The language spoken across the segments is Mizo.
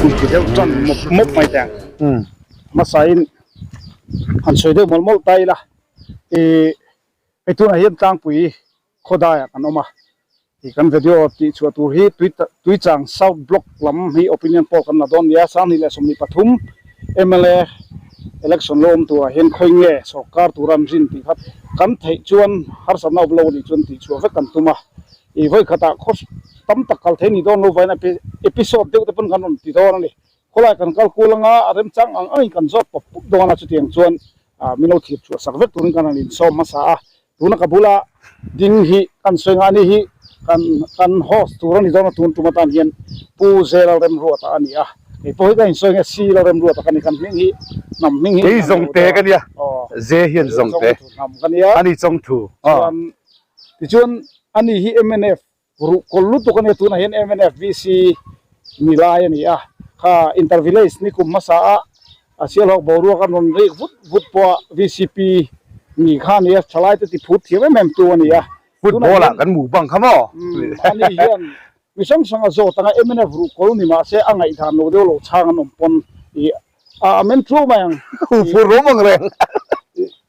Inti deuh tan mawp mawp mai teh ang hmasain han sawi deuh mawlh mawlh ta ila ih hei tunah hian tlangpui khawdaiah kan awm a ih kan video tih chhuah tur hi tui Tuichang South Block lam hi opinion poll kan la dawn nia 2023 mla election lo awm turah hian khawi nge sorkar tura an rin tih kha kan theih chuan harsatna awm lo anih chuan tih chhuah vek kan tum a. Ih vawi khatah khaw tam tak kal thei ni dawn lo vain episode deuh te pawn kan rawn ti dawn a ni. Khawlai kan kal kul anga a remchang ang angin kan zawt pawp pawp dawn a, chutiang chuan min lo thlir chhuah sak vek turin kan han insawm hmasa a. Tuna ka bula ding hi kan sawi nghah a ni hi kan kan host tur a ni dawn a, tun tum atan hian Pu Zelal Remruata a ni a. Kei pawh hi ka insawi nge Si Lalremruata ka ni, kan hming hi hnam hming hi Kei Zawngte ka nia, Ze hian Zawngte hnam ka nia. A ni Chawngthu. Chuan Tichuan, ani hi mnf ruh kawl lutuk a nia, tunah hian mnf VC ni lai a ni a, kha inter village ni kum hmasa a a Sialhawk boruak an rawn rik vut vut pawh a VCP ni kha a ni a, thalai te ti phut thiam em em tu a ni a. Football ah kan mu bang kha maw? Ani hian mi hrang hrang a zawt ang a, mnf ruh kawl ni mahse a ngaihdan lo deuh lo chhang an awm pawn i A men thu mai ang. Hu phur rum ang reng.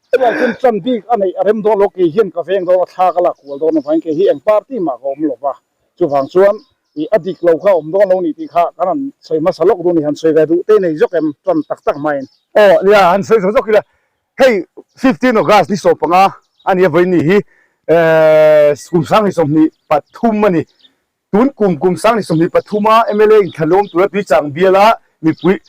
Chuvang chuan tan bik a neih a rem dawn lo, kei hian ka veng dawn a, thla ka la kual dawn avangin kei hi eng party mah ka awm lo va. Chuvang chuan ih a dik lo kha awm dawn lo ni tih kha kan han sawi hmasa lawk duh ni, han sawi ve duh te nei zawk em tan tak tak hmain. Aw nia, han sawi zawk zawk ila, hei 15 August ni 15 a nia vawiin ni hi kum 2023 a ni. Tun kum kum 2023 a mla inthlahluam tura Tuichang biala mipui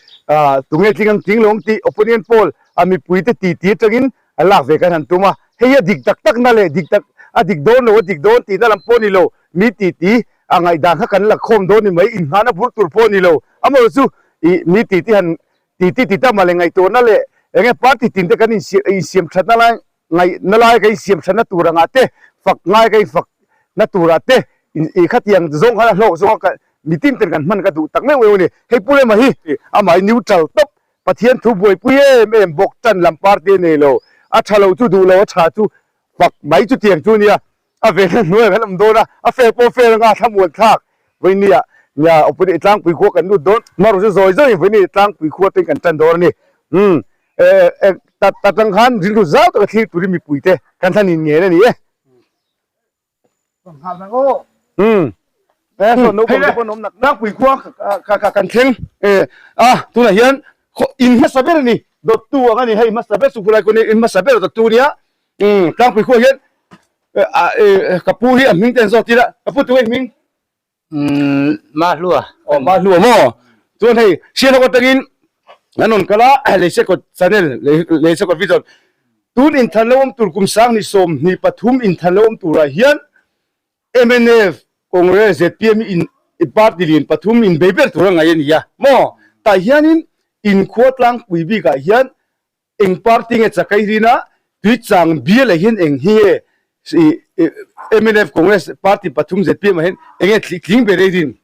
tunge tling ang tling lo ang tih opinion poll a mipuite titi atangin a lak ve kan han tum a. Hei hi a dik tak tak na leh dik tak a dik dawn lo a dik dawn tihna lam pawh ni lo, mi titi a ngaihdan kha kan la khawm dawn ni mai, inngahna bur tur pawh ni lo. Amaherawhchu chu ih mi titi han titi ti ta mah leh ngaihtuahna leh enge party tin te kan insiam thatna lai Ngaihna lai ka insiam hranna tur angah te, fak ngai ka infak na turah te i khatiang zawng khan a hlawk zawng a ka mitin ten kan hman ka duh tak meuh meuh a ni. Hei Pu Rema hi amah hi neutral tawp, Pathian thu buaipui em em bawk tan lam party a nei lo, a tha lo chu duh lo, a tha chu fak mai chutiang chu nia. A vehna hnuaiah kan awm dawn a, a fel pawh fel anga thlamuan thlak vawinia nia awpawh tlangpui khua kan lut dawn. Maru chu zawi zawiin vawinia tlangpui khua te kan tan dawn a ni. Umm eh ta ta tang khan rilru zau taka thlir turin mipui te kan thlan in ngen a ni e. Umm tlangpui khua ka kan thleng eh a tunah hian in hmasa ber a ni dawttu ang a ni hei hmasa ber chu khulai kawnin in hmasa ber dawttu a nia. Umm tlangpui khuah hian ka pu hi a hming te an zawt ila ka pu tunge hming Umm Mahlua aw Mahlua maw chuan hei Sialhawk atangin an rawn kal a Leisekawt channel Leisekawt vision tun inthan lo awm tur kum 2023 inthan lo awm turah hian mnf Congress zpm in party lian pathum inbei ber tur a ngaih a ni a maw tah hianin inkhua tlangpui bikah hian Eng party nge chakai rina Tuichang bial ah hian eng hi nge mnf Congress party pathum zpm ah hian eng nge tling ber ei rin?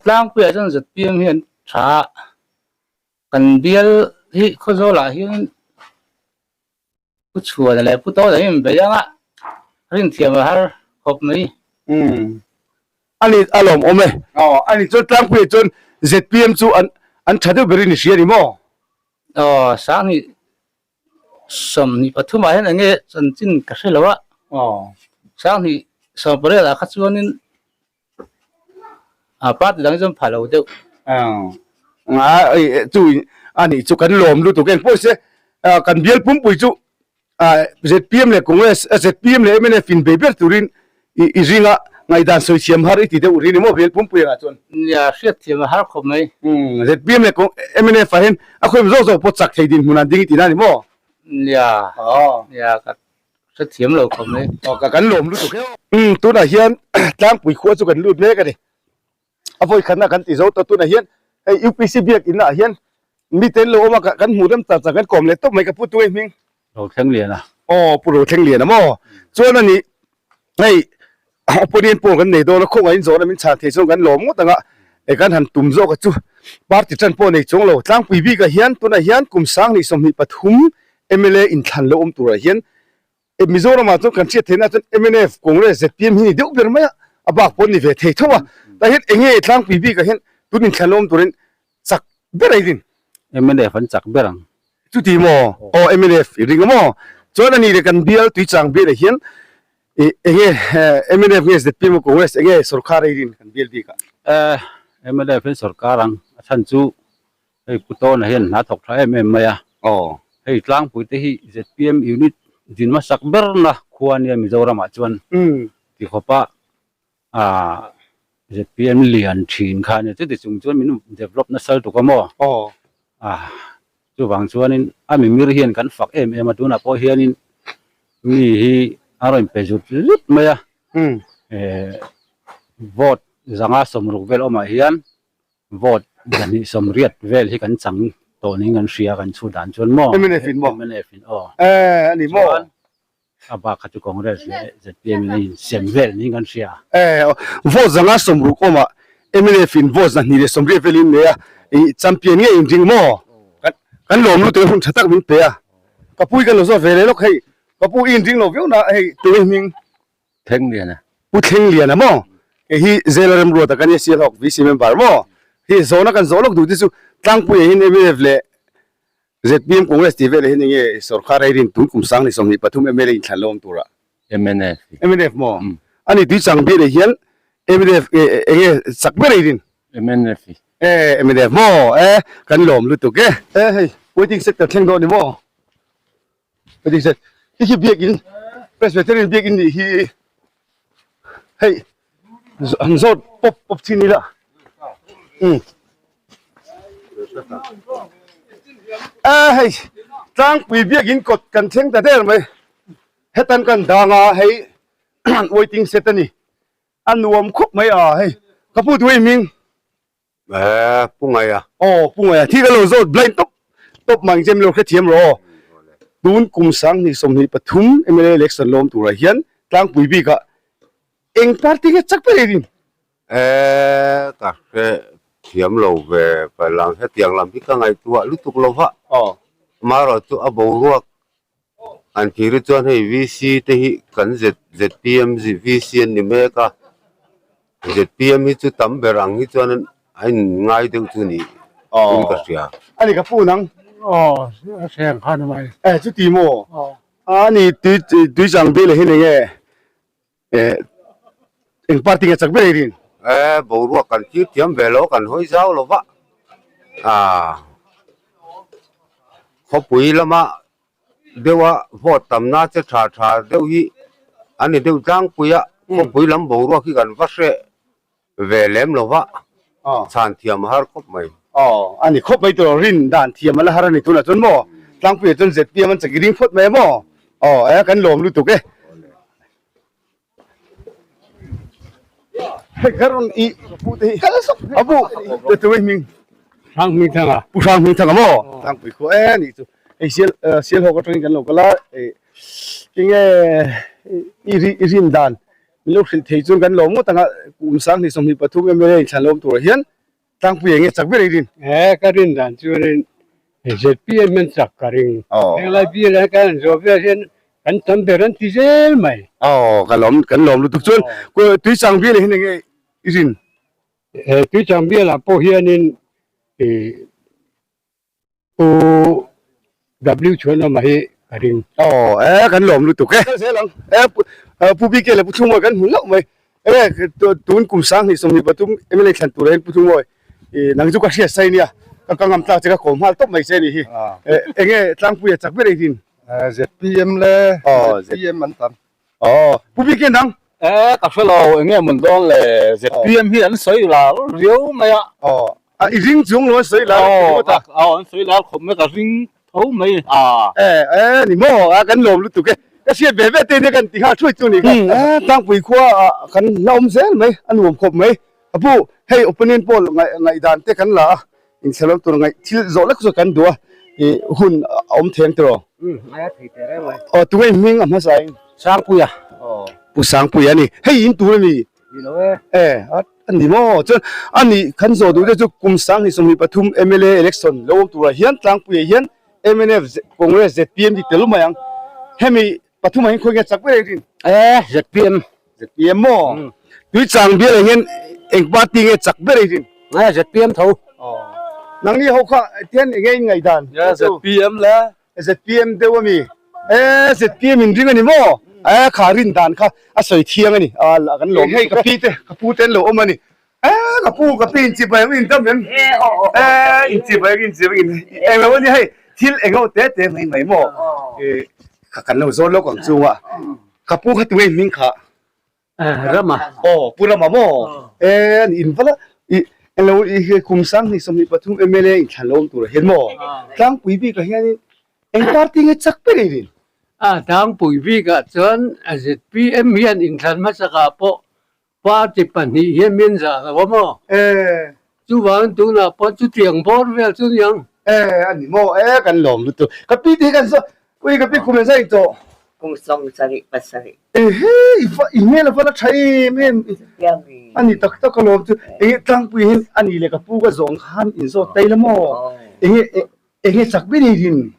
Tlangpui ah chuan zpm hi an tha a, kan bial hi Khawzawl ah hian Pu Chhuana leh Pu Tawna hi an bei ang a, rinthiam a har khawp mai. Umm ani a lawm awm e. Aw ani chuan tlangpui ah chuan zpm chu an an tha deuh berin i hria ni maw? Aw 2023 ah hian enge chanchin ka hre lo a. Aw. 2018 ah kha chuanin A party dang hi chuan pha lo deuh. A chu a nih chu kan lawm lutuk eng pawh se kan bial pumpui chu zpm leh Congress zpm leh mnf in bei ber turin i ring a ngaihdan sawi thiam har i ti deuh ri ni maw bial pumpui angah chuan. Nia hriat thiam a har khawp mai. Zpm leh mnf ah hian a khawim zawk zawk pawh chak thei dinhmun an ding i ti na ni maw? Nia nia ka Hre thiam lo khawp mai. Aw ka kan lawm lutuk e. Umm tunah hian tlangpui khua chu kan lut mek a ni. A vawi khatna kan ti zo tawh tunah hian hei UPC biak inah hian mite an lo awm a kan hmuh rem char char kan kawm leh tawp mai ka pu tu hei hming. Rothleng Liana. Aw pu Rothleng Liana maw. Chuan a ni hei opinion poll kan nei dawn a khawngaihin zawhna min chhan thei chuan kan lawm ngawt ang a e kan han tum zawk a chu party tan pawh nei chuang lo tlangpui bikah hian tunah hian kum 2023 mla inthlan lo awm turah hian Mizoramah chuan kan hriat theihna chuan mnf, Congress, zpm hi ni deuh ber mai a. a bak pawh an ni ve thei tho a. Tah hian eng nge tlangpui bikah hian tun inthlanawm turin chak ber a i rin? Mnf an chak ber ang. Chuti maw? Aw mnf i ring a maw? Chuan a ni leh kan bial Tuichang bialah hian i eng nge mnf nge zpm emaw Congress eng nge sorkar a i rin kan bial bikah? Eh mnf in sorkar ang a chhan chu hei Pu Tawna hian hna thawk tha em em mai a. Aw. Hei tlangpui te hi zpm unit din hmasak berna khua nia Mizoramah chuan ti khawpa Aaa zpm lian thin kha ania chuti chung chuan min develop nasa lutuk a maw? Aw. Aaa chuvang chuanin a mimir hian kan fak em em a tunah pawh hianin mi hi a rawn pe zut zut mai a eh vote zanga sawmruk vel awmah hian vote zahnih sawmriat vel hi kan chang tawh niin kan hria kan chhut dan chuan maw? Mnf in maw? Mnf in aw. Eh ani maw? Chuan A bak kha chu Congress leh zpm in a insem vel niin kan hria. Eh, vote zanga sawmruk awmah mnf in vote zahnih leh sawmriat vel in nei a, i champion nge in ring maw? Kan kan lawm lutuk a hun tha tak min pe a. Ka pu i kan lo zawt ve leh lawk hei, ka pu i inring lo viau na hei tunge hming? Thlengliana. Pu Thlengliana maw? Kei hi Zela Remruata ka nia Sialhawk VC member maw? Hei zawhna kan zawh lawk duh te chu Tlangpuia hian mnf leh Zpm Congress tih velah hian enge sorkar ei rin tun kum 2023 mla inthlan lo awm turah? Mnf. Mnf maw? Ani tui chang bialeh hian mnf enge chak ber ei rin? Mnf. E mnf maw? E kan lawm lutuk e. E hei waiting shed kan thleng dawn ni maw? Waiting shed hi khi biakin Presbyterian biakin nih hi hei han zawt pawp pawp thin ila umm a hei tlangpui biakin kawt kan thleng ta der mai hetan kan dang a hei waiting shed a ni a nuam khawp mai a hei ka pu tu hming. Eh, Pu Ngaia. Aw, Pu Ngaia. Thi ka lo zawt blind tawp tawp mang chem lo hrethiam rawh aw. Tun kum 2023 mla election lawm turah hian tlangpui bikah eng party nge chak ber ei rin? Eh, ka hre thiam lo ve palang hetiang lam hi ka ngaihtuah lutuk lo va. Aw. Amaherawhchu chu a boruak An thir hi chuan hei VC te hi kan Z zpm VC an ni mek a zpm hi chu tam ber ang hi chuan a in ngai deuh chu ni in ka hria. Ani ka pu nang. Aw a hreng kha ni mai. Eh chuti maw? Ani tui tui chang bil hi enge Eh, eng party nge chak ber ei rin? Eh, boruak kan thlir thiam ve lo, kan hawi zau lo va. Ah, khawpui lama deuha vote tamna che tha tha deuh hi an ni deuh tlangpui a, khawpui lam boruak hi kan va hreh Ve lem lo va, chhan thiam a har khawp mai. Aw, a ni khawp mai tur, rin dan thiam a la har a ni tunah chuan maw? Tlangpuiah chuan zpm an chak i ring phawt mai a maw? Aw, e kan lawm lutuk e. Hei ka rawn i a bu te tu hming. Hrang hming thanga. Pu Hrang hming thanga maw? Tlangpui khua e ni chu. Hei sial sialhawk atangin kan lo kal a, tinge i rin dan Min lo hrilh thei chuan kan lawm ngawt ang a, kum 2023 mla inthlan lawm turah hian tlangpui eng nge chak ber ei rin? He ka rin dan chuanin zpm an chak ka ring. Henglai bial ah kan han zawh vel hian kan tam ber an ti zel mai. Aw ka lawm kan lawm lutuk chuan Tuichang bial ah hian eng nge i rin? He Tuichang bial ah pawh hianin ih Pu W Chhuanawma hi ka ring. Aw e kan lawm lutuk e. Kal zel ang e Pu BK leh Pu Thlungmawi kan hmu hlauh mai e tun kum 2023 mla thlan tur ah hian Pu Thlungmawi nang chu ka hriat sai nia ka ka ngam tlak che ka kawm nghal tawp mai che ni hi enge tlangpuia chak ber ei din. Zpm le zpm an tam. Aw, Pu Bik hian dang? E, ka hre lo, eng nge mun dawn le, zpm hi an sawi lar riau mai a. Aw, a i ring chung lo an sawi lar khawp ringawt a. Aw, an sawi lar khawp mai, ka ring tho mai. E, e, ni maw, a kan lawm lutuk e. Ka hriat ve ve te nia kan ti nghal thuai chu ni kha. E, tlangpui khua ah kan la awm zel mai, a nuam khawp mai. A pu, hei opinion poll ngaihdan te kan la a, Inchhelo tur ngaih thil zawh lek chu kan duh a, i hun a awm thei ang tiraw? Umm, a thei teh reng mai. Aw, tunge hming a hmasa in? Sangpuia. Aw, Pu Sangpuia a ni. Hei in tur a ni? Ni lo e. E, a ni maw? Chuan a nih khan zawh duh te chu kum 2023 mla election lo awm turah hian Tlangpuia hian mnf, Congress, zpm ti tel mai ang. Hemi pathumah hian khawi nge chak ber ei rin? E, zpm. Zpm maw? Tuichang bial ah hian eng party nge chak ber eihin? Ngai ZPM tho. Nangni ho kha tian enge in ngaihdan? ZPM le. ZPM deuh ami? E ZPM in ring ani maw? E kha rin dan kha a sawi thiang ani. A kan lawm. Hei ka pi te ka pu te an lo awm ani. E ka pu ka pi in chibai ang in dam em? E in chibai ang in chibai ang eng lo ani hei thil eng ho te te mai mai maw? E kha kan lo zawn lawk ang chunga ka pu kha tunge hming kha? Rama. Aw, Pu Rama maw? E, an in vala i eng i hi kum 2023 MLA in thlan lo awm tur ah hian maw? Tlangpui bik ah hianin eng party nge chak ber in? A, Tlangpui bik ah chuan ZPM hian inthlan hmasak ah pawh party pahnih hian min zah lo a maw? E. Chuvangin tunah pawh chutiang bawr vel chu niang. E, a ni maw? E, kan lawm lutuk. Ka pi te hi kan saw, ui ka pi kum engzah in tawh? Kum 77. Ehe, i va, i hmel a va la tha em em. A ni tak tak alawm chu. Enge tlangpui hian a ni leh ka pu ka zawng khan in zawt tai la maw? Enge, enge chak ber i rin?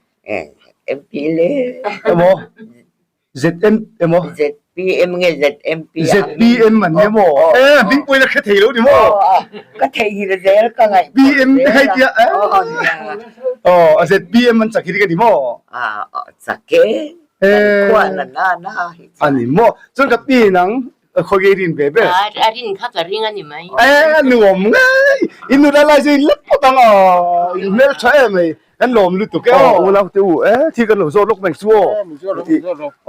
MP le. Emaw? ZM emaw? ZPM nge ZMP a? ZPM an ni emaw? E hming pawhin a hre thei lo ni maw? Ka thei hi la zel ka ngaih PM te hei tia e aw a ZPM an chak hi ka ni maw? A chak e kan khua na na na hi a ni maw? Chuan ka pi nang khawi rin ve ber? A rin kha ka ring a ni mai. E nuam ngei in nula lai chu in lek phawt ang aw in hmeltha em mai. Kan lawm lutuk e aw. Unau te u e thil kan lo zawt lawk mai chu aw.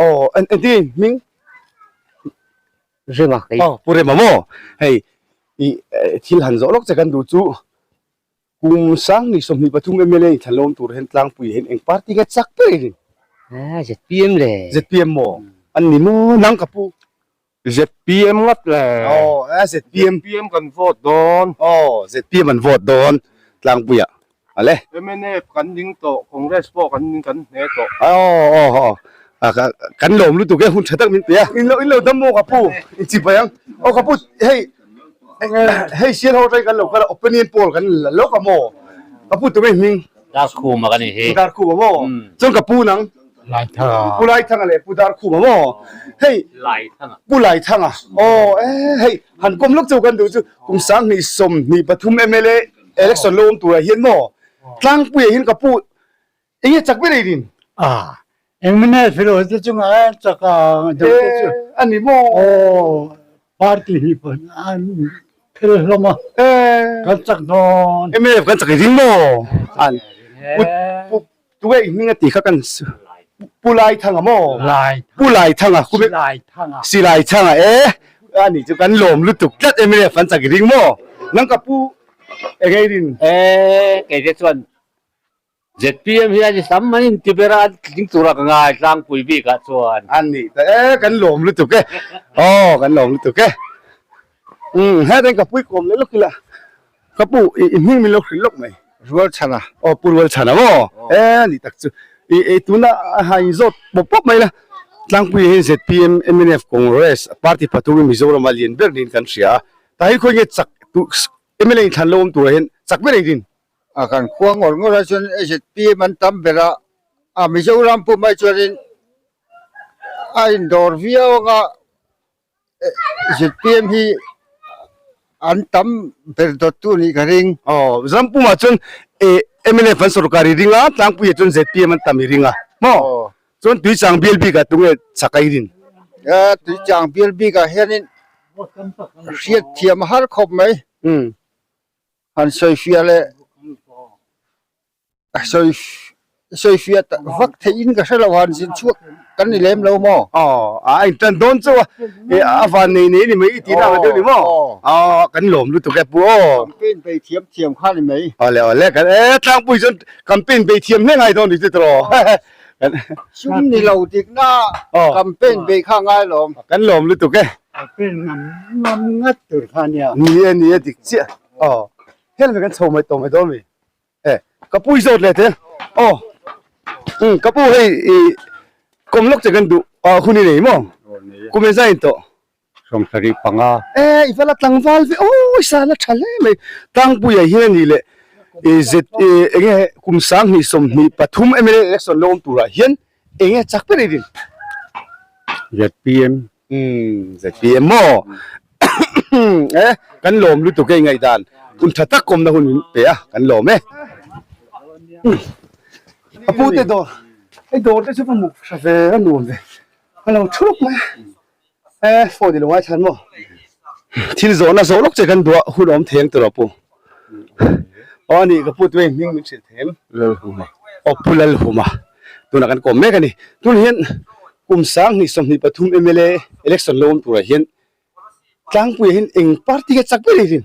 Aw en enti hming Rema kei. Aw Pu Rema maw hei i thil han zawh lawk che kan duh chu kum 2023 MLA in thlan lawm tur hian tlangpui hian eng party nge chak ber in? ZPM le. ZPM maw an ni maw nang ka pu. ZPM ngat le. Aw, a ZPM. ZPM kan vote dawn. Aw, ZPM an vote dawn tlangpuiah. Ale. Mnf kan ning tawh, Congress pawh kan ning kan hne tawh. Aw, aw, aw. Kan lawm lutuk e, hun tha tak min pe a. In lo, in lo dam maw ka pu? In chibai ang. Aw ka pu, hei, hei sial ho atangin kan lo kal a, opinion poll kan la lawk a maw? Ka pu tunge hming? Darkhuma ka ni hi. Pu Darkhuma maw? Chuan ka pu nang? Laithanga. Pu Laithanga leh Pu Darkhuma maw? Hei. Laithanga. Pu Laithanga. Aw e hei han kawm lawk chu kan duh chu kum 2023 MLA election lo awm turah hian maw Tlangpuiah hian ka pu enge chak ber ei din? A engmine filo te chunga a chak a deuh te chu. E a ni maw? Aw party hi pawh an phel hlawm a. E kan chak dawn. MLA kan chak i ring maw? An pu Tunge i hming a tih kha kan Pu Laithanga maw? Pu Laithanga. Silaithanga. Silaithanga e a nih chu kan lawm lutuk tlat em e fan chak i ring maw? Nang ka pu eng ei rin? E kei te chuan ZPM hi a ni tam an inti ber a, an tling tura ka ngai tlangpui bik ah chuan. A nih ta e kan lawm lutuk e aw kan lawm lutuk e umm hetiang ka pui kawm leh lawk ila. Ka pu, i hming min lo hrilh lawk mai. Rualchhana. Aw, Pu Rualchhana maw? E, ni tak chu. I, i tuna a ha in zawt pawp pawp mai la. Tlangpui hian zpm, mnf, Congress party pathum hi Mizoram a lian ber niin kan hria a. Tah hi khawi nge chak tu mla inthlan lo awm turah hian chak ber engtin? A kan khua ngawr ngawr ah chuan zpm an tam ber a, a Mizoram pum ai chuanin a indawr viau anga ZPM hi an tam ber dawttu nih ka ring. Aw, Zampumah chuan mnf an sorkar i ring a, Tlangpuiah chuan ZPM an tam i ring a, maw? Chuan Tuichang bial bikah tunge chak a i rin? Tuichang bial bikah hianin hriat thiam a har khawp mai. Han sawifiah leh A sawi sawi fiah tak vak theihin ka hre lo han zin chhuak kan ni lem lo maw? Aw, a intan dawn chauh a, e a van nei nei ni mai i tih na ang deuh ni maw? Aw, kan lawm lutuk e pu aw. Campaign bei thiam thiam kha ni mai. Awle awle, kan e tlangpui chuan campaign bei thiam hle ngai dawn ni chu tiraw. Sum ni lo dikna campaign bei kha ngai lawm. Kan lawm lutuk e. Campaign ngam ngam ngat tur kha nia. Ni e ni e dik chiah. Aw, helmet kan chho mai tawh mai dawn mi. E ka pu i zawt leh te aw um ka pu hei i kawm lawk che kan duh a hun i nei maw kum engzah in tawh 75 e i va la tlangval ve aw i sa la tha hle mai tlangpuia hian a nih leh i z i enge kum 2023 mla election lo awm turah hian enge chak ber i rin zpm um zpm maw. E kan lawm lutuk e ngaihdan hun tha tak kawmna hun min pe a kan lawm e. A pu te dawr hei dawr te chu ka hmu hra ve a nuam ve a lo thu lawk mai a e phone i lo ngaithla maw thil zawhna zawh lawk che kan duh a hun awm thei ang tawh rawh pu aw a nih ka pu tuai hming min hrilh thei em Lalhuma aw pu Lalhuma tunah kan kawm mek a ni tunah hian kum 2023 mla election lo awm turah hian Tlangpuiah hian eng party nge chak ber i rin?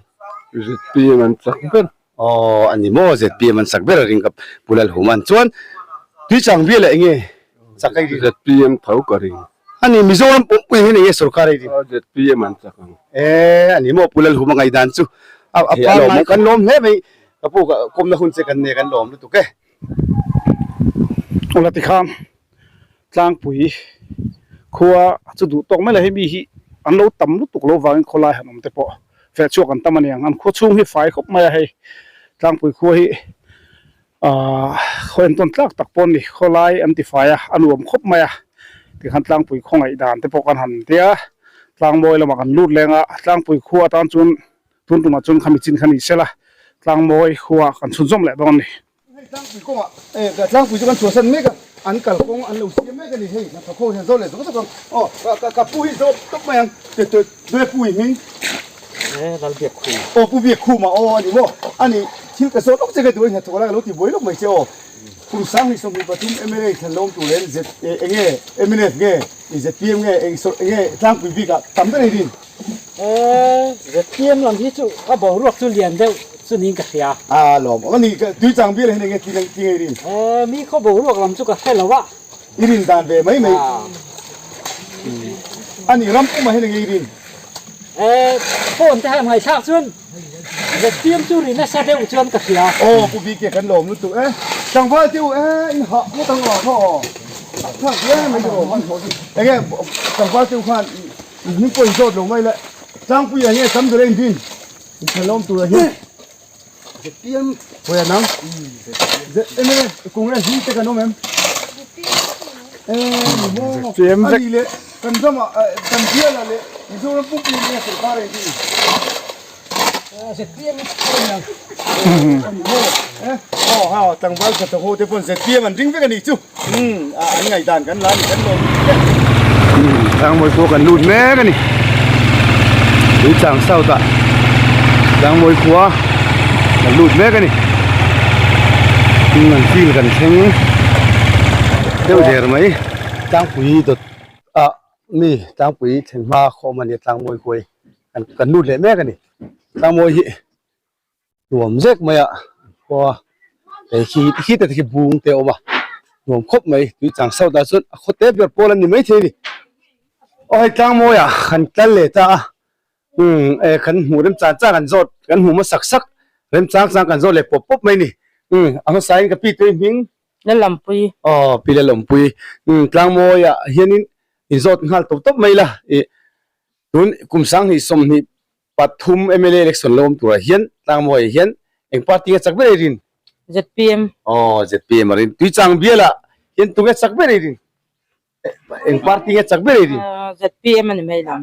ZPM an chak ber. Aw a ni maw ZPM an chak ber a ring ka Pu Lalhuman chuan Tuichang bialah eng nge chak a i rin? ZPM tho ka ring. A ni Mizoram pumpui hian eng nge sorkar a i rin? Aw ZPM an chak ang. E a ni maw Pu Lalhuma ngaihdan chu a pangngai kan lawm hle mai ka pu kawmna hun che kan nei kan lawm lutuk e. Awla tikhan Tlangpui khua chu duh tawk mai lo hei mi hi an lo tam lutuk lo vangin khawlai han awm te pawh feh chhuak an tam aniang an khua chhung hi fai khawp mai a hei Tlangpui khua hi ahh khaw entawn tlak tak pawh a ni khawlai an ti fai a a nuam khawp mai a tikhan Tlangpui khaw ngaihdan te pawh kan han tia Tlangmawi lamah kan lut leng a Tlangpui khua atan chuan tun tumah chuan khami chin kha ni sela Tlangmawi khua kan chhunzawm leh dawn a ni. Hei tlangpui kawngah eh tlangpui chu kan chhuahsan mek a, an kalkawng an lo siam mek a ni hei hnathawk ho hian zawt leh zawk zawk ang aw ka ka ka pu hi zawt tawp mai ang te te te pu i hming Eh lal biak khum aw pu biak khum a aw a ni maw a ni thil ka zawt lawk che ka duh a hnathawk lai ka lo ti buai lawk mai che aw kum 2023 mla thlan lawm tur hian z eng nge mnf nge zpm nge eng sawr eng nge tlangpui bikah tam ber ei rin Eh, ZPM lam hi chu a boruak chu lian deuh chu niin ka hria. A lawm awm a ni, Tuichang bial hian enge tling tling ei rin? Eh, mi khaw boruak lam chu ka hre lo a. I rin dan ve mai mai. A ni, ram pumah hian enge i rin? Eh, phone te han ngaihthlak chuan ZPM chu ri nasa deuh chuan ka hria. Aw, Pu BK kan lawm lutuk e. Tlangval te u e, in hah ngawt ang aw khaw. Thlak hle mai chu aw, hmanhmawh chu. Enge tlangval te u khan Hming pawh inzawt lo mai le. Tlangpuia hi tam ber a inrin. Inthalawm tura hi. ZPM hawi an ang. MLA Congress hi te kan awm em? ZPM vek. Ani le kan ramah kan bialah leh Mizoram pumpui nge sorkar a inrin. ZPM a ni ang. Ani maw? Aw ha tlangval thatak ho te pawn ZPM an ring vek a nih chu. Umm an ngaihdan kan la a ni kan lawm hle. Tlangmawi khua kan lut mek a ni. Tuichang South ah Tlangmawi khua kan lut mek a ni. An field kan thleng deuh der mai. Tlangpui dawt ah mi Tlangpui thlen hma khawm a ni a Tlangmawi khua hi kan lut leh mek a ni. Tlangmawi hi. Nuam zek mai a khua hei khi khi te khi bung te a awm a nuam khawp mai tui chang sawt ah chuan a khaw te ber pawl an ni maithei a ni aw hei tlang mawi ah kan kal leh ta a umm eh kan hmuh remchang chang kan zawt kan hmuh hmasak sak remchang chang kan zawt leh pawp pawp mai a ni umm a hmasa in ka pi tui hming Lalawmpui aw pi Lalawmpui umm tlang mawi ah hianin inzawt nghal tawp tawp mai la ih tun kum 2020 3 mla election lo awm turah hian Tlangmawiah hian eng party nge chak ber ei rin? ZPM. Aw ZPM a rin. Tuichang bialah hian tunge chak ber ei rin? Eng party nge chak ber ei rin? ZPM a ni mai lam.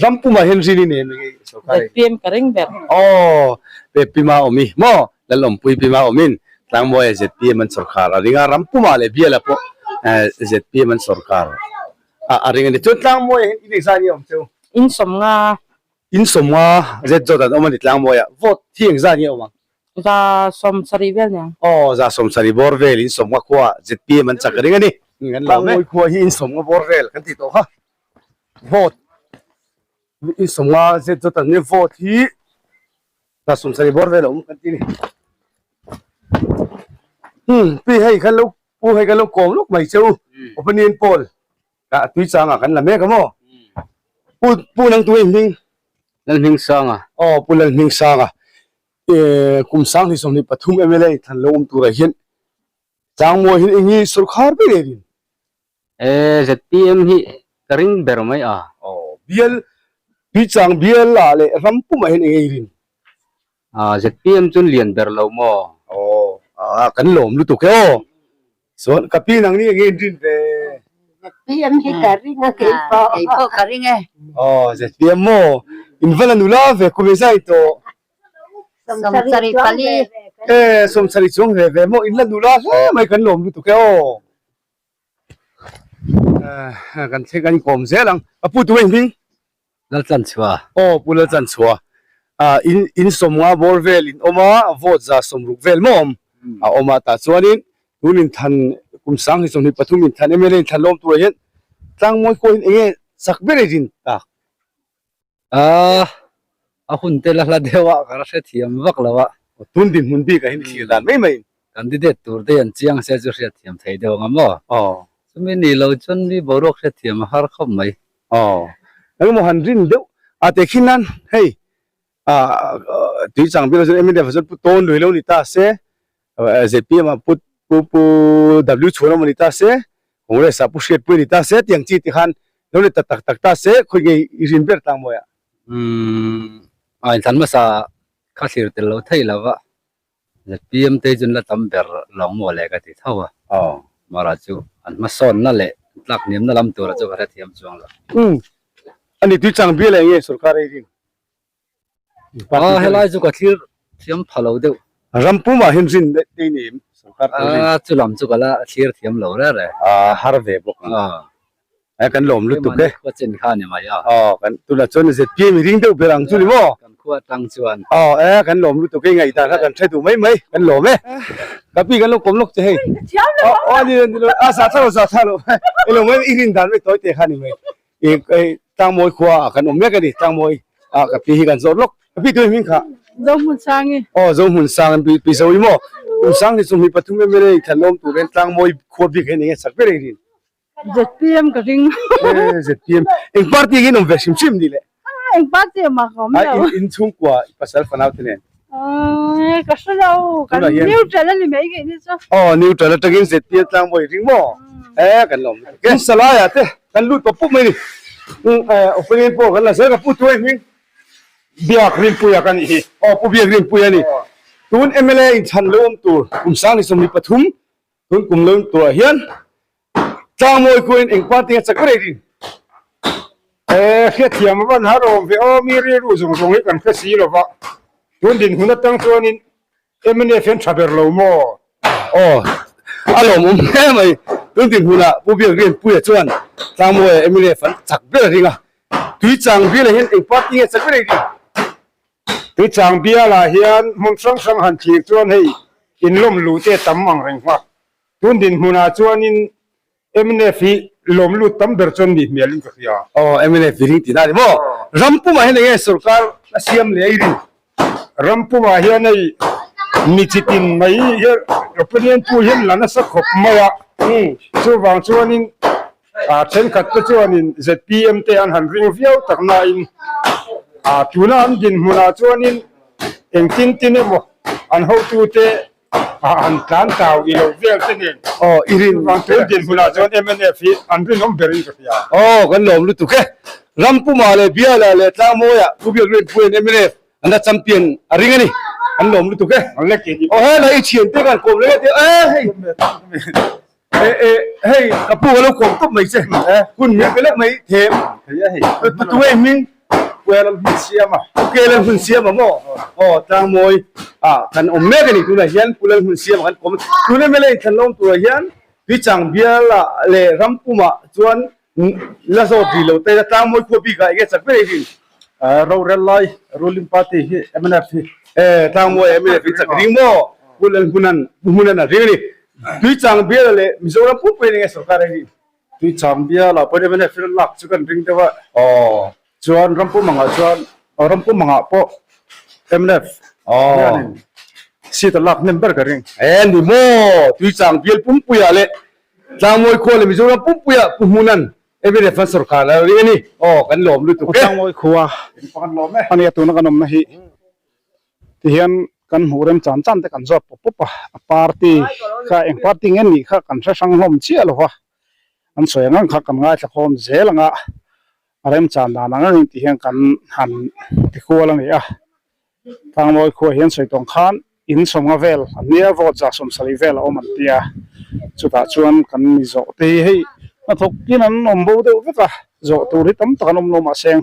Ram pumah hian rin i nei em enge sorkar ei? ZPM ka ring ber. Aw pe Pima awm i maw? Lalawmpui Pima awmin Tlangmawiah ZPM an sorkar a ring a, ram pumah leh bialah pawh ZPM an sorkar a ring a ni. Chuan Tlangmawiah hian in engzah nge awm cheu? In 50. In 50 zet zawt an awm a ni Tlangmawiah. Vote hi engzah nge awm ang? 170 vel niang. Aw, 170 bawr vel in 50 khua ZPM an chak ring a ni. Tlangmawi khua hi in 50 bawr vel kan tih tawh kha. Vote in 50 zet zawt an nia vote hi 170 bawr vel a awm kan ti a ni. Hmm, pi hei khan lo pu hei khan lo kawm lawk mai che u. Opinion poll. Ka tui chang ah kan la mek a maw? Pu Pu nang tu in hming? Lalhming Sanga. Aw Pu Lalhming Sanga. Eh kum 2023 MLA thlan lo awm turah hian Changmawi hian eng nge sorkar ber e rin? Eh ZPM hi ka ring ber mai a. Aw bial Tuichang bial ah leh ram pumah hian eng nge i rin? Ah ZPM chuan lian ber lo maw? Aw ah kan lawm lutuk e aw. Chuan ka pi nang ni enge in rin ve? ZPM hi ka ring a keipawh. Keipawh ka ring e. Aw ZPM maw? In va la nula ve kum ezai tawh. 74. E 70 chuang ve ve maw in la nula hle mai kan lawm lutuk e aw. Kan thleng kan inkawm zel ang. A pu tu engving? Lalchanchhua. Aw Pu Lalchanchhua. Ah in in 50 bawr vel in awm a, vote 160 vel maw awm a awm a tah chuanin tun inthan kum 2023 inthan MLA inthan lawm turah hian tlangmawi khaw hian enge chak ber ei rin tak? Ah a hun te la hla deuh a ka la hrethiam vak lo a. Tun dinhmun bik ah hian thlir dan mai mai. Candidate tur te an chiang se chu hriatthiam thei deuh ang a maw? Aw. Chumi ni lo chuan mi boruak hriatthiam a har khawp mai. Aw. Engemaw han rin deuh a tehkhin nan hei ah Tuichang bial ah chuan MNF ah chuan Pu Tawn lui lo ni ta se, ZPM ah Pu Pu Pu W Chhuan awm a ni ta se, Congress ah Pu Hriatpui a ni ta se tiang chi te khan lo ni ta tak tak ta se khawi nge i rin ber tlang mawi ah? Umm a inthlan hmasa kha thlir tel lo thei lo va. ZPM te chu an la tam ber lawng maw le ka ti tho a. Aw. Mara chu an hmasawnna leh an tlak hniamna lam tura chu ka hrethiam chuang lo. Umm. Ani Tuichang bial ah enge sorkar ei rin? Aw helai chu ka thlir thiam pha lo deuh. Ram pumah hian rin daih te ni em sorkar tur rin? Aaa chu lam chu ka la thlir thiam lo reng reng. Aaa har ve bawk ang. Aw. Eh kan lawm lutuk e. Keimahni khua chin kha a ni mai a. Aw kan tunah chuan ZPM i ring deuh ber ang chu ni maw? Kan khua atang chuan. Aw eh kan lawm lutuk e ngaihdan kha kan hre duh mai mai kan lawm e. Ka pi kan lo kawm lawk che hei. Aw aw ni lo ni lo a zah thla lo zah thla lo i lo mai i rin dan mai tawi te kha ni mai i Tlangmawi khua ah kan awm mek a ni Tlangmawi ah ka pi hi kan zawt lawk ka pi tui hming kha. Zohmunsangi. Aw Zohmunsang pi zo i maw? Kumsang hi chu mi pathum MLA in thlan awm turin Tlangmawi khua bik hian enge chak ber ei rin. ZPM ka ring. Eh ZPM. Eng party nge in awm ve hrim hrim ni le? Eng party ah mah ka awm lo. In chhungkua i pasal fanau te nen. Eh ka hre lo. Kan neutral a ni mai nge ni chu. Aw neutral atangin ZPM tlangbawi ring maw? Eh kan lawm lutuk e. Salai ah te kan lut pawp pawp mai ni. Opinion pawh kan la zel ka pu tu e hming. Biak Rinpuia ka nih hi. Aw Pu Biak Rinpuia a ni. Tun MLA inchhan lo awm tur kum 2023 Tun kum lo turah hian tlangmawi khuain eng party nge chak ber ei rin? Eh, hriatthiam a van har awm ve aw, mi rilru zawng zawng hi kan hre si lo va, tun dinhmun atang chuanin mnf hian tha ber lo maw? Aw, a lawmawm hle mai, tun dinhmunah Pu Biakrianpuia chuan tlangmawiah mnf an chak ber a ring a, Tuichang bialah hian eng party nge chak ber ei rin? Tuichang bialah hian hmun hrang hrang han thlir chuan hei inlawm luh te tam ang reng hma. Tun dinhmunah chuanin mnf hi lawm lut tam ber chuan nih hmelin ka hria. Aw mnf i ring tihna a ni maw? Ram pumah hian enge sorkar a siam leh a i ring? Ram pumah hian hei mi chi tin mai hian opinion poll hian la nasa khawp mai a, chuvang chuanin A thenkhat te chuanin zpm te an han ring viau tak nain a tuna an dinhmunah chuanin engtin tin emaw an hotute a han tlan tau i lo vel te nen Aw i rin chuvang tun dinhmunah chuan mnf hi an rinawm berin ka hria. Aw kan lawm lutuk e. Rampuma leh Biala leh Tlangmawia Pu Biakrinpuia'n mnf An la champion a ring a ni. An lawm lutuk e. Aw helai i thian te khan kawm leh nge e hei e e hei ka pu ka lo kawm tawp mai che hun min pe leh mai them tu tu nge hming Kuala hmun siam a Pu Kela hmun siam a maw aw tlangmawi a kan awm mek a ni tunah hian Pu Lal hmun siam a kan kawm tuna mela inthlan lawm turah hian Tuichang biala leh Rampumah chuan La zawt rih lo te tlangmawi khua bik ah enge chak ber ei rin? Rorel lai ruling party hi mnf hi. E tlangmawi mnf hi chak ring maw? Pu Lalhmunan Pu Hmunan a ring a ni. Tuichang biala leh Mizoram pumpuiin enge sorkar ei rin? Tuichang biala pawhin mnf hi lak chu kan ring deuh a. Aw. Chuan Rampumangah chuan Rampumangah pawh mnf hianin seat a lak hnem ber ka ring. E ni maw? Tuichang bial pumpuiah leh Tlangmawi khua leh Mizoram pumpuiah Pu Hmunan MNF an sorkar a ring a ni. Aw kan lawm lutuk e. Tlangmawi khua a nia tuna kan awmna hi tihian kan hmuh rem chan chan te kan zawt pawp pawp a, a party kha eng party nge nih kha kan hre hrang hlawm chiah lo va, an sawi ang ang kha kan ngaithla khawm zel ang a, a remchan dan ang angin tihian kan han ti kual a ni a. Tlangmawi khua hian sawi tawng khan in sawmnga vel an nia vote 70 vel a awm an ti a, chutah chuan kan mi zawh te hi hei hnathawk in an awm bo deuh vek a, zawh tur hi tam tak an awm lo mahse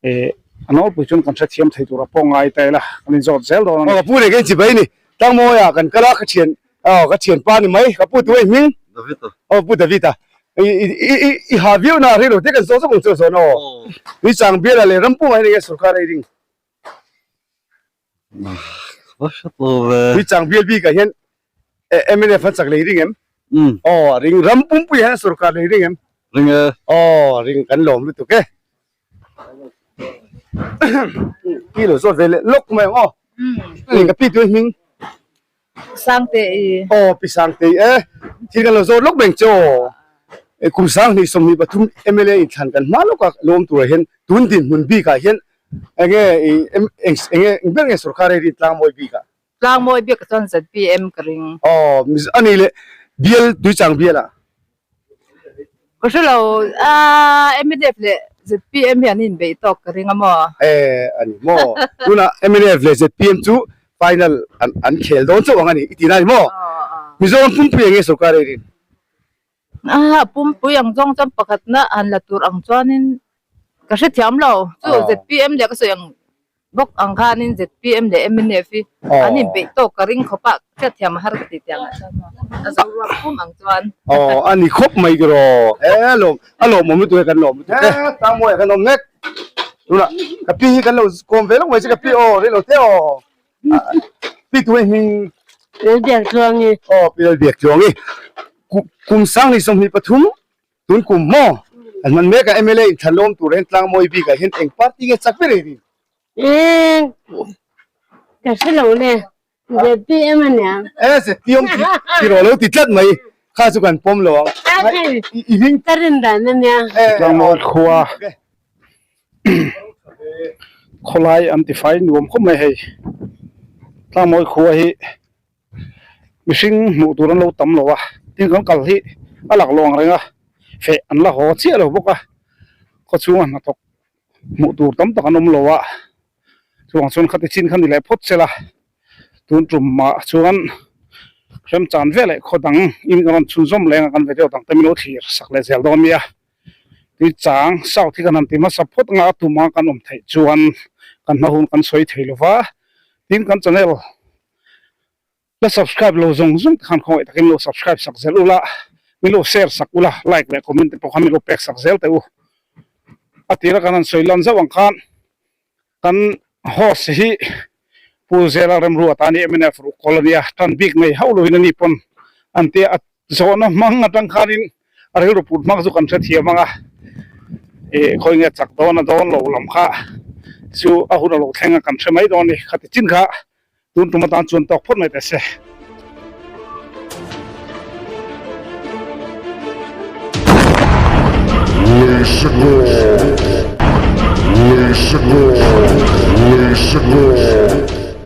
ih. A nawlpui chuan kan hrethiam thei tur a pawh ngai ta ila kan inzawt zel dawn a ni. Aw ka pu leh ka inchibai ni. Tlangmawia kan kal a ka thian aw ka thianpa ni mai ka pu tu a inhming. David a. Aw pu David a. I i i i ha viau na rei lo te kan zawh zawk ang chu a zawn aw. Tuichang biala leh rampum ah hian enge sorkar a i ring. Tuichang bial bikah hian mnf an chak lei ring em? Aw ring ram pumpui hian sorkar lei ring em? Ring e. Aw ring kan lawm lutuk e. Pi lo zawt ve leh lawk mai ang aw. Ka pi tu hming. Sangte i. Aw pi Sangte i e. Thil kan lo zawt lawk beng che aw. Kum 20 23 MLA inthlan kan hma lawk a lawm turah hian tun dinhmun bikah hian enge i enge eng ber nge sorkar hi rin tlangmawi bikah? Tlangmawi bikah chuan ZPM ka ring. Aw a ni leh bial Tuichang bial ah. Ka hre lo a mnf leh ZPM hi an inbeih tawk ka ring a maw? E a ni maw? Tunah mnf leh ZPM chu final an an khel dawn chauh ang a ni i tihna a ni maw? Mizoram pumpui eng nge sorkar ei rin? A pumpui ang zawng chuan pakhatna han la tur ang chuanin ka hrethiam lo. Chu ZPM leh ka sawi ang Bawk ang khanin zpm leh mnf hi an inpeih tawk ka ring khawp a, hriatthiam a har ka ti tiang ah chuan maw a zo ruak pum ang chuan. Aw a ni khawp mai ki raw e lawm a lawmawm lutuk e kan lawm lutuk e Tlangmawi ah kan awm mek tunah ka pi hi kan lo kawm ve lawk mai che ka pi aw rei lo te aw pi tu hming Lalbiaktluangi aw pi Lalbiaktluangi kum 2023 Tun kum maw an hman mek a mla in thlan lawm tur hian tlangmawi bik ah hian eng party nge chak ber ei rin? Eee ka hre lo le zpm a nia. E zpm ti rawh lo ti tlat mai kha chu kan pawm lo ang. I hming ka rin dan a nia. Tlangmawi khua khawlai an ti fai nuam khawp mai hei tlangmawi khua hi. Mihring hmuh tur an lo tam lo a, tin kan kal hi a lak lo ang reng a, feh an la haw chiah lo bawk a, khawchhunga hnathawk hmuh tur tam tak an awm lo a, chuvang chuan khati chin kha ni leh phawt sela, tun tumah chuan remchan vel leh khaw dang in kan rawn chhunzawm leng a kan video dang te min lo thlir sak leh zel dawn nia, tui chang south hi kan han ti hmasa phawt anga a tuma kan awm theih chuan kan hma hun kan sawi thei lova, tin kan channel. La subscribe lo zawng zawng te khan khawngaih takin lo subscribe sak zel ula, min lo share sak ula, like leh comment te pawh kha min lo pek sak zel teh u. A tira kan han sawi lan zauh ang khan kan host hi Pu Zela Remruata a ni mnf ruhkawl a nia, tan bik nei hauh loin a ni pawn an tia a zawhna hmang atang khanin a rilru put hmang chu kan hrethiam ang a, ih khawi nge chak dawn a dawn lo lam kha chu a hun a lo thleng a kan hre mai dawn a ni, khati chin kha Tun tum atan chuan tawk phawt mai teh se. Let's go. Let's go. Let's go.